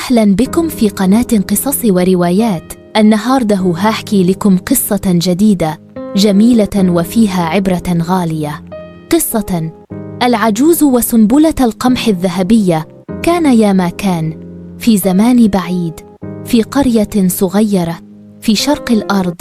أهلا بكم في قناة قصص وروايات. النهاردة هحكي لكم قصة جديدة جميلة وفيها عبرة غالية. قصة العجوز وسنبلة القمح الذهبية. كان يا ما كان في زمان بعيد، في قرية صغيرة في شرق الأرض،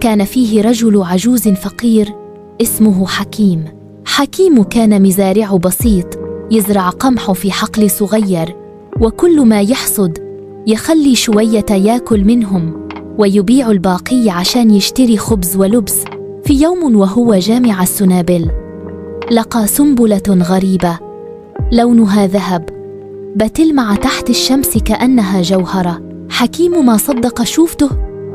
كان فيه رجل عجوز فقير اسمه حكيم. حكيم كان مزارع بسيط يزرع قمح في حقل صغير، وكل ما يحصد يخلي شوية ياكل منهم ويبيع الباقي عشان يشتري خبز ولبس. في يوم وهو جامع السنابل لقى سنبلة غريبة لونها ذهب بتلمع تحت الشمس كأنها جوهرة. حكيم ما صدق شوفته،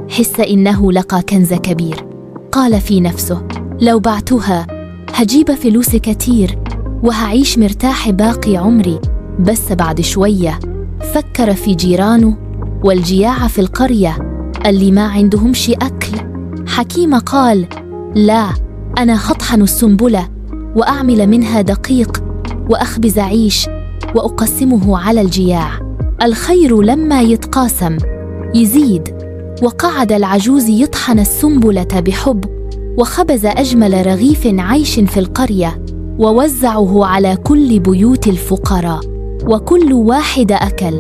حس إنه لقى كنز كبير. قال في نفسه: لو بعتها هجيب فلوس كتير وهعيش مرتاح باقي عمري. بس بعد شوية فكر في جيرانه والجياع في القرية اللي ما عندهمش أكل. حكيم قال: لا، أنا هطحن السنبلة وأعمل منها دقيق وأخبز عيش وأقسمه على الجياع. الخير لما يتقاسم يزيد. وقعد العجوز يطحن السنبلة بحب، وخبز أجمل رغيف عيش في القرية ووزعه على كل بيوت الفقراء، وكل واحد أكل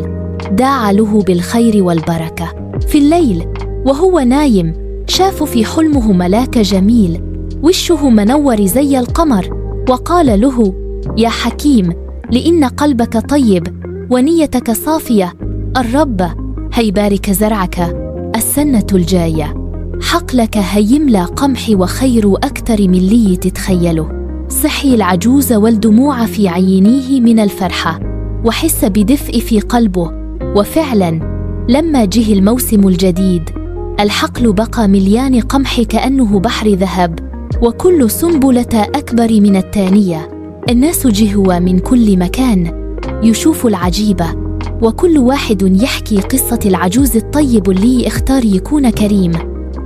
دعا له بالخير والبركة. في الليل وهو نايم شاف في حلمه ملاك جميل وشه منور زي القمر، وقال له: يا حكيم، لإن قلبك طيب ونيتك صافية، الرب هيبارك زرعك السنة الجاية، حقلك هيملى قمح وخير أكتر من اللي تتخيله. صحي العجوز والدموع في عينيه من الفرحة، وحس بدفء في قلبه. وفعلا لما جه الموسم الجديد الحقل بقى مليان قمح كأنه بحر ذهب، وكل سنبلة أكبر من التانية. الناس جهوا من كل مكان يشوفوا العجيبة، وكل واحد يحكي قصة العجوز الطيب اللي اختار يكون كريم،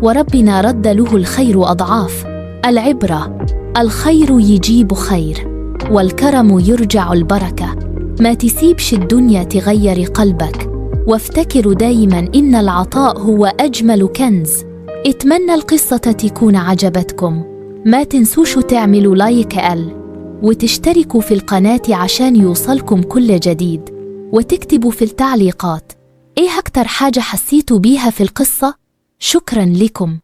وربنا رد له الخير أضعاف. العبرة: الخير يجيب خير، والكرم يرجع البركة. ما تسيبش الدنيا تغير قلبك، وافتكر دايما إن العطاء هو أجمل كنز. اتمنى القصة تكون عجبتكم. ما تنسوش تعملوا لايك وتشتركوا في القناة عشان يوصلكم كل جديد، وتكتبوا في التعليقات إيه أكتر حاجة حسيتوا بيها في القصة. شكرا لكم.